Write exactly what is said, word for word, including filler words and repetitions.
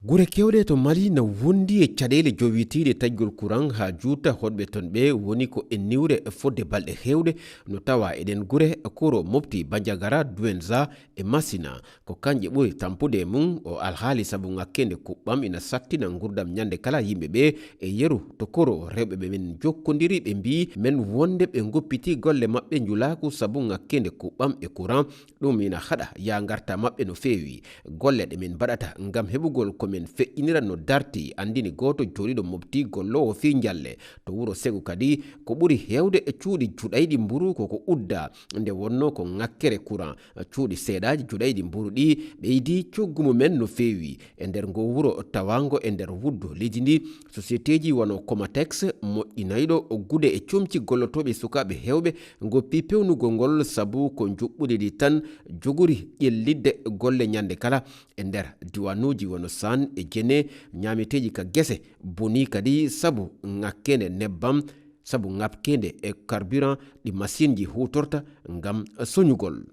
Gure keewɗe to Mali na wondi e caɗeele jowitiiɗe taƴgol kuraŋ haa juuta. Hoɗɓe ton ɓe woni ko e niwre fodde balɗe heewɗe. No tawa e ɗen gure, Koro, Mopti, Banjagara, Duwenza e Masina. Ko kañƴe ɓuri tampude e mum o alhaali, sabu ŋakkende kuɓɓam ina sattina ngurdam ñande kala yimɓe ɓe. E yeru to Koro, rewɓe ɓe men jokkondiri, ɓe mbiyi men wonde ɓe ngoppiti golle maɓɓe njulaaku sabu ŋakkende kuɓɓam e kuraŋ. Ɗum ina haɗa yaa ngarta maɓɓe no feewi. Golle ɗe min mbaɗata ngam heɓugol ko min feƴƴinira no darti, anndini gooto jooɗiiɗo Mopti golloowo fii njalle to wuro Segu. Kadi ko ɓuri heewde e cuuɗi juɗayɗi mburu koko udda, nde wonnoo ko ŋakkere kuraŋ. Cuuɗi seeɗaaji juɗayɗi mburu ɗi ɓeydi coggu mumen no feewi. E nder ngo wuro tawaango e nder wuddu leydi ndi, sosieteeji wano Comatex, moƴƴinayɗo gude e comci gollotooɓe sukaaɓe heewɓe, ngoppi pewnugol ngol sabu ko njuɓɓudi ndi tan jogori ƴellitde golle ñande kala. E nder diwaanuuji wano Saan e Jene, ñaameteeji ka gese bonii kadi sabu ŋakkende nebbam, sabu ŋakkende e carburant ɗi masinji huutorta ngam soñugol.